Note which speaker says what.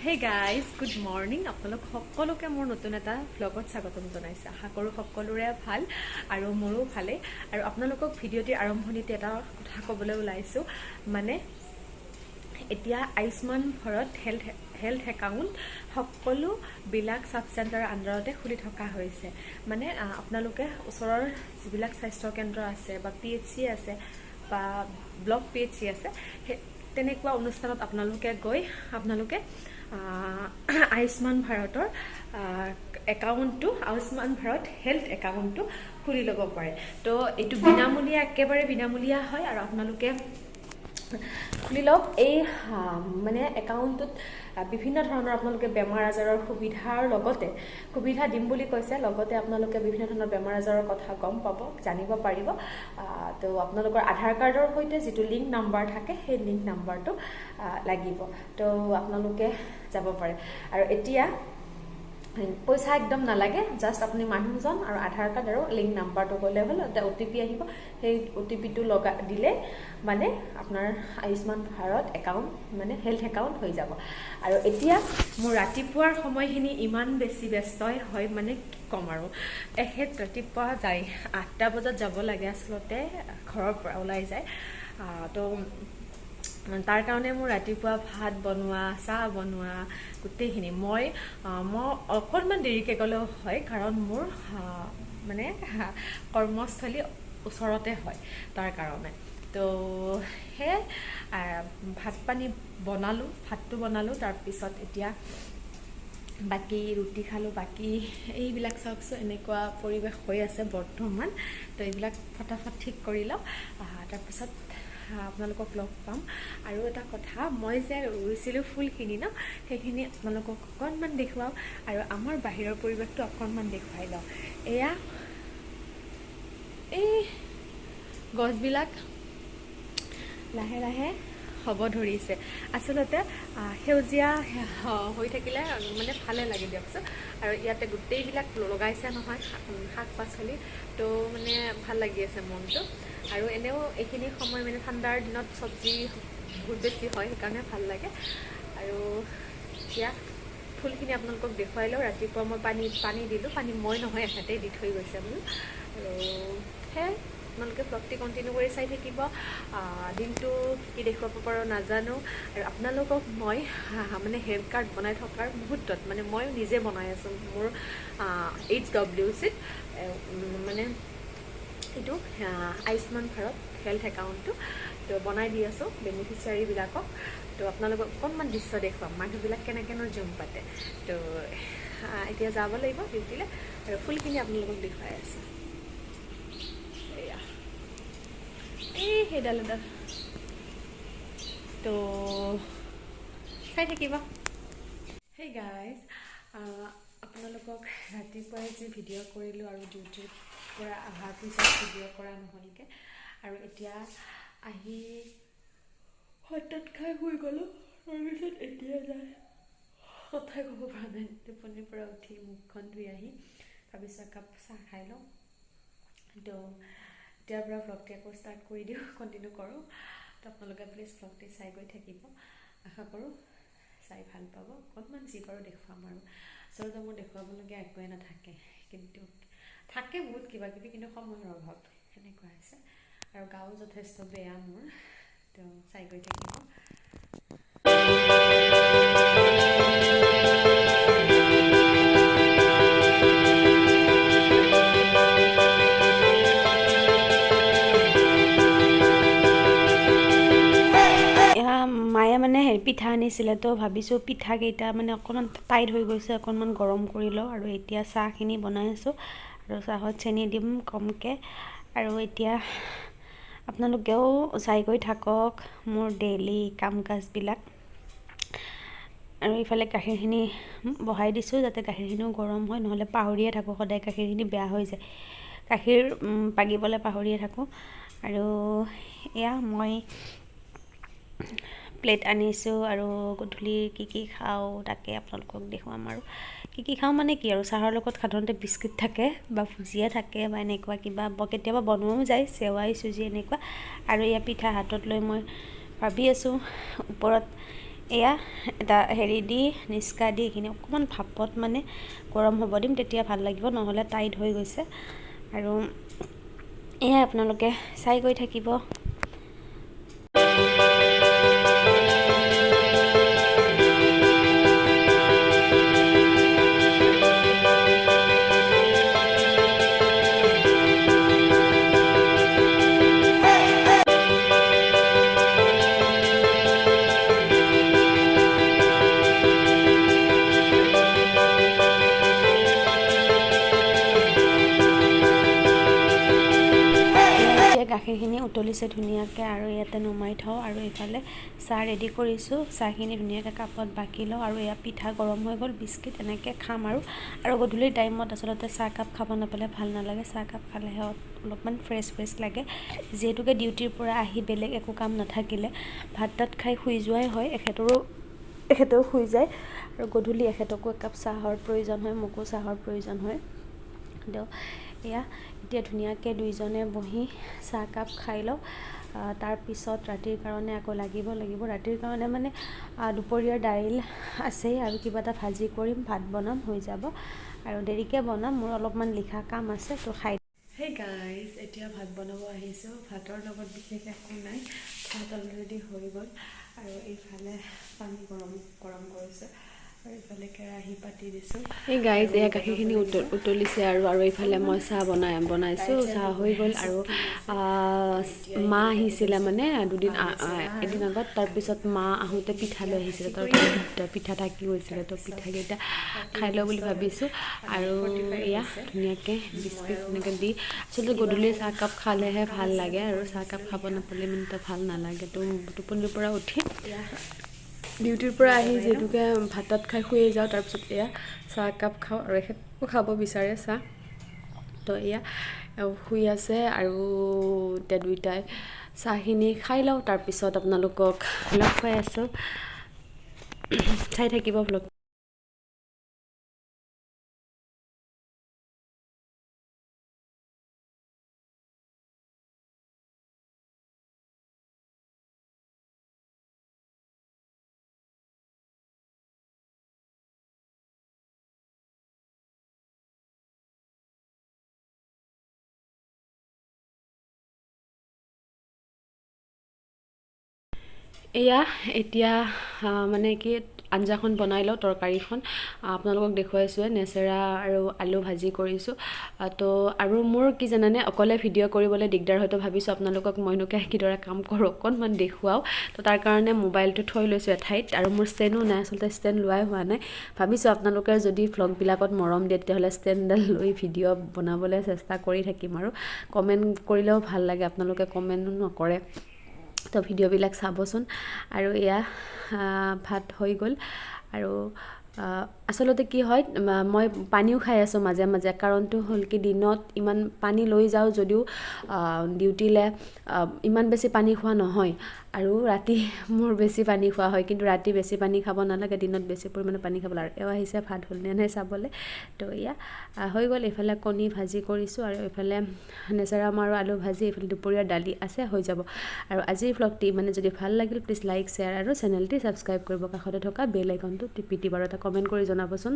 Speaker 1: Hey guys, good morning. আপোনালোক সকলোকে মোৰ নতুন এটা ভ্লগত স্বাগতম জনাইছোঁ। আশা কৰোঁ সকলোৰে ভাল আৰু মোৰো ভালেই। আৰু আপোনালোকক ভিডিঅ'টিৰ আৰম্ভণিতে এটা কথা ক'বলৈ ওলাইছোঁ, মানে এতিয়া আয়ুষ্মান ভাৰত হেল্থ একাউণ্ট সকলোবিলাক ছাব চেণ্টাৰৰ আণ্ডাৰতে খুলি থকা হৈছে। মানে আপোনালোকে ওচৰৰ যিবিলাক স্বাস্থ্য কেন্দ্ৰ আছে বা পিএইচচি আছে বা ব্লক পিএইচচি আছে, সেই তেনেকুৱা অনুষ্ঠানত আপোনালোকে গৈ আপোনালোকে আয়ুষ্মান ভাৰতৰ একাউণ্টটো, আয়ুষ্মান ভাৰত হেল্থ একাউণ্টটো খুলি ল'ব পাৰে। তো এইটো বিনামূলীয়া, একেবাৰে বিনামূলীয়া হয় আৰু আপোনালোকে খুলি লওক। এই মানে একাউণ্টটোত বিভিন্ন ধৰণৰ আপোনালোকে বেমাৰ আজাৰৰ সুবিধাৰ লগতে সুবিধা দিম বুলি কৈছে, লগতে আপোনালোকে বিভিন্ন ধৰণৰ বেমাৰ আজাৰৰ কথা গম পাব, জানিব পাৰিব। তো আপোনালোকৰ আধাৰ কাৰ্ডৰ সৈতে যিটো লিংক নাম্বাৰ থাকে, সেই লিংক নাম্বাৰটো লাগিব। তো আপোনালোকে যাব পাৰে আৰু এতিয়া পইচা একদম নালাগে, জাষ্ট আপুনি মানুহজন আৰু আধাৰ কাৰ্ড আৰু লিংক নাম্বাৰটো গ'লে হ'ল। এটা অ'টিপি আহিব, সেই অ'টিপিটো লগা দিলে মানে আপোনাৰ আয়ুষ্মান ভাৰত একাউণ্ট মানে হেল্থ একাউণ্ট হৈ যাব। আৰু এতিয়া মোৰ ৰাতিপুৱাৰ সময়খিনি ইমান বেছি ব্যস্তই হয়, মানে কি ক'ম আৰু। এখেত ৰাতিপুৱা যায় 8টা বজাত যাব লাগে, আচলতে ঘৰৰ পৰা ওলাই যায়। তো তাৰ কাৰণে মোৰ ৰাতিপুৱা ভাত বনোৱা, চাহ বনোৱা গোটেইখিনি মই অকণমান দেৰিকৈ গ'লেও হয়, কাৰণ মোৰ মানে কৰ্মস্থলী ওচৰতে হয়, তাৰ কাৰণে। তো সেয়াই ভাত পানী বনালোঁ, ভাতটো বনালোঁ, তাৰপিছত এতিয়া বাকী ৰুটি খালোঁ। বাকী এইবিলাক চাওকচোন, এনেকুৱা পৰিৱেশ হৈ আছে বৰ্তমান। তো এইবিলাক ফটাফট ঠিক কৰি লওঁ, তাৰপিছত আপোনালোকক লগ পাম। আৰু এটা কথা, মই যে ৰুইছিলোঁ ফুলখিনি ন, সেইখিনি আপোনালোকক অকণমান দেখুৱাওঁ আৰু আমাৰ বাহিৰৰ পৰিৱেশটো অকণমান দেখুৱাই লওঁ। এয়া এই গছবিলাক লাহে লাহে হ'ব ধৰিছে। আচলতে সেউজীয়া হৈ থাকিলে মানে ভালে লাগে দিয়কচোন। আৰু ইয়াতে গোটেইবিলাক লগাইছে নহয় শাক পাচলি, তো মানে ভাল লাগি আছে মনটো। আৰু এনেও এইখিনি সময় মানে ঠাণ্ডাৰ দিনত চব্জি বহুত বেছি হয়, সেইকাৰণে ভাল লাগে। আৰু এতিয়া ফুলখিনি আপোনালোকক দেখুৱাই লওঁ। ৰাতিপুৱা মই পানী দিলোঁ, পানী মই নহয় এখেতেই দি থৈ গৈছে বোলো। আৰু সেয়াই, আপোনালোকে ভ্লগটি কণ্টিনিউ কৰি চাই থাকিব। দিনটো কি দেখুৱাব পাৰোঁ নাজানো। আৰু আপোনালোকক মই মানে হেল্থ কাৰ্ড বনাই থকাৰ মুহূৰ্তত, মানে মই নিজে বনাই আছোঁ মোৰ এইচডব্লিউচিত, মানে এইটো আয়ুষ্মান ভাৰত হেল্থ একাউণ্টটো তো বনাই দি আছোঁ বেনিফিচিয়াৰীবিলাকক। তো আপোনালোকক অকণমান দৃশ্য দেখুৱাম, মানুহবিলাক কেনেকৈনো জুম পাতে। তো এতিয়া যাব লাগিব ডিউটিলৈ আৰু ফুলখিনি আপোনালোকক দেখুৱাই আছোঁ। এয়া এই সেইডাল এডাল, তো চাই থাকিব। হেই গাইজ, আপোনালোকক ৰাতিপুৱাই যি ভিডিঅ' কৰিলোঁ আৰু ডিউটিৰ পৰা অহাৰ পিছত ভিডিঅ' কৰা নহ'লগৈ। আৰু এতিয়া আহি হঠাৎ খাই শুই গ'লোঁ, তাৰপিছত এতিয়া যায় কথাই ক'ব পৰা নাই। টোপনিৰ পৰা উঠি মুখখন ধুই আহি ভাবিছোঁ একাপ চাহ খাই লওঁ। তো এতিয়াৰ পৰা ভ্লগটি আকৌ ষ্টাৰ্ট কৰি দিওঁ, কণ্টিনিউ কৰোঁ। তো আপোনালোকে প্লিজ ভ্লগটি চাই গৈ থাকিব, আশা কৰোঁ চাই ভাল পাব। অকণমান যি পাৰোঁ দেখুৱাম আৰু আচলতে মোৰ দেখুৱাবলগীয়া একোৱেই নাথাকে, কিন্তু থাকে বহুত কিবা কিবি, কিন্তু সময়ৰ অভাৱ সেনেকুৱা হৈছে। আৰু গাও যথেষ্ট বেয়া মোৰ, তো চাই গৈ থাকিব।
Speaker 2: মায়ে মানে হেৰি পিঠা আনিছিলে, তো ভাবিছোঁ পিঠাকেইটা মানে অকণমান টাইট হৈ গৈছে, অকণমান গৰম কৰি লওঁ। আৰু এতিয়া চাহখিনি বনাই আছোঁ আৰু চাহত চেনি দিম কমকৈ। আৰু এতিয়া আপোনালোকেও চাই গৈ থাকক মোৰ ডেইলি কাম কাজবিলাক। আৰু ইফালে গাখীৰখিনি বহাই দিছোঁ যাতে গাখীৰখিনিও গৰম হয়, নহ'লে পাহৰিয়ে থাকোঁ সদায়, গাখীৰখিনি বেয়া হৈ যায়, গাখীৰ পাগিবলৈ পাহৰিয়ে থাকোঁ। আৰু এয়া মই প্লেট আনিছোঁ আৰু গধূলি কি কি খাওঁ তাকে আপোনালোকক দেখুৱাম। আৰু কি কি খাওঁ মানে কি আৰু চাহৰ লগত সাধাৰণতে বিস্কুট থাকে বা ভুজিয়া থাকে বা এনেকুৱা কিবা কেতিয়াবা বনোৱাও যায়, চেৱাই চুজি এনেকুৱা। আৰু এয়া পিঠা হাতত লৈ মই ভাবি আছোঁ ওপৰত এয়া এটা হেৰি দি নিষ্কা দি এইখিনি অকণমান ভাপত মানে গৰম হ'ব দিম, তেতিয়া ভাল লাগিব, নহ'লে টাইট হৈ গৈছে। আৰু এয়া আপোনালোকে চাই গৈ থাকিব। গাখীৰখিনি উতলিছে ধুনীয়াকৈ আৰু ইয়াতে নমাই থওঁ। আৰু এইফালে চাহ ৰেডি কৰিছোঁ, চাহখিনি ধুনীয়াকৈ কাপত বাকি লওঁ। আৰু এয়া পিঠা গৰম হৈ গ'ল, বিস্কিট এনেকৈ খাম। আৰু আৰু গধূলিৰ টাইমত আচলতে চাহকাপ খাব নাপালে ভাল নালাগে, চাহকাপ খালেহে অলপমান ফ্ৰেছ ফ্ৰেছ লাগে। যিহেতুকে ডিউটিৰ পৰা আহি বেলেগ একো কাম নাথাকিলে ভাত তাত খাই শুই যোৱাই হয়, এখেতেও শুই যায়। আৰু গধূলি এখেতকো একাপ চাহৰ প্ৰয়োজন হয়, মোকো চাহৰ প্ৰয়োজন হয়। তো এয়া এতিয়া ধুনীয়াকৈ দুইজনে বহি চাহকাপ খাই লওঁ। তাৰপিছত ৰাতিৰ কাৰণে আকৌ লাগিব লাগিব। ৰাতিৰ কাৰণে মানে দুপৰীয়াৰ দাইল আছেই আৰু কিবা এটা ভাজি কৰিম, ভাত বনাম, হৈ যাব। আৰু দেৰিকৈ বনাম, মোৰ অলপমান লিখা কাম আছে, তো খাই।
Speaker 1: হেই গাইজ, এতিয়া ভাত বনাব আহিছোঁ। ভাতৰ লগত বিশেষ একো নাই, ভাত অলৰেডি হৈ গ'ল। আৰু এইফালে পানী গৰম গৰম কৰিছোঁ আৰু এইফালে কেৰাহী পাতি দিছোঁ।
Speaker 3: এই গাইজ, এয়া গাখীৰখিনি উতলিছে আৰু আৰু এইফালে মই চাহ বনাইছোঁ, চাহ হৈ গ'ল। আৰু মা আহিছিলে মানে দুদিন এদিন আগত, তাৰপিছত মা আহোঁতে পিঠা লৈ আহিছিলে, তাৰপিছত পিঠা থাকি গৈছিলে, তো পিঠাকেইটা খাই লওঁ বুলি ভাবিছোঁ। আৰু এয়া ধুনীয়াকৈ বিস্কুট এনেকৈ দি, আচলতে গধূলি চাহকাপ খালেহে ভাল লাগে আৰু চাহকাপ খাব নাপালে ইমান এটা ভাল নালাগে। তো টোপনিৰ পৰা উঠি ডিউটিৰ পৰা আহি যিহেতুকে ভাত তাত খাই শুয়ে যাওঁ, তাৰপিছত এয়া চাহ একাপ খাওঁ। আৰু এখেতো খাব বিচাৰে চাহ, তো এয়া শুই আছে। আৰু এতিয়া দুইটাই চাহখিনি খাই লওঁ, তাৰপিছত আপোনালোকক লগ পাই আছোঁ। চাই থাকিব ভ্লগ। এয়া এতিয়া মানে কি আঞ্জাখন বনাই লওঁ, তৰকাৰীখন আপোনালোকক দেখুৱাইছোঁৱে, নেচেৰা আৰু আলু ভাজি কৰিছোঁ। তো আৰু মোৰ কি জানানে, অকলে ভিডিঅ' কৰিবলৈ দিগদাৰ হয়তো, ভাবিছোঁ আপোনালোকক মইনো কিদৰে কাম কৰোঁ অকণমান দেখুৱাওঁ। তো তাৰ কাৰণে মোবাইলটো থৈ লৈছোঁ এঠাইত, আৰু মোৰ ষ্টেণ্ডো নাই, আচলতে ষ্টেণ্ড লোৱাই হোৱা নাই। ভাবিছোঁ আপোনালোকে যদি ভ্লগবিলাকত মৰম দিয়ে তেতিয়াহ'লে ষ্টেণ্ডডাল লৈ ভিডিঅ' বনাবলৈ চেষ্টা কৰি থাকিম। আৰু কমেণ্ট কৰিলেও ভাল লাগে, আপোনালোকে কমেণ্টো নকৰে, তো ভিডিঅ'বিলাক চাবচোন। আৰু এয়া ভাত হৈ গ'ল। আৰু আচলতে কি হয়, মই পানীও খাই আছোঁ মাজে মাজে, কাৰণটো হ'ল কি দিনত ইমান পানী লৈ যাওঁ যদিও ডিউটিলৈ ইমান বেছি পানী খোৱা নহয়, আৰু ৰাতি মোৰ বেছি পানী খোৱা হয়। কিন্তু ৰাতি বেছি পানী খাব নালাগে, দিনত বেছি পৰিমাণে পানী খাব লাগে। এওঁ আহিছে ভাত হ'লনে নাই চাবলৈ। তো এয়া হৈ গ'ল। এইফালে কণী ভাজি কৰিছোঁ আৰু এইফালে নেচেৰা আৰু আলু ভাজি, এইফালে দুপৰীয়াৰ দালি আছে, হৈ যাব। আৰু আজিৰ ভ্লগটি মানে যদি ভাল লাগিল প্লিজ লাইক, শ্বেয়াৰ আৰু চেনেলটি ছাবস্ক্ৰাইব কৰিব, কাষতে থকা বেল আইকনটো টিপি দিব আৰু এটা কমেণ্ট কৰি জনাবচোন।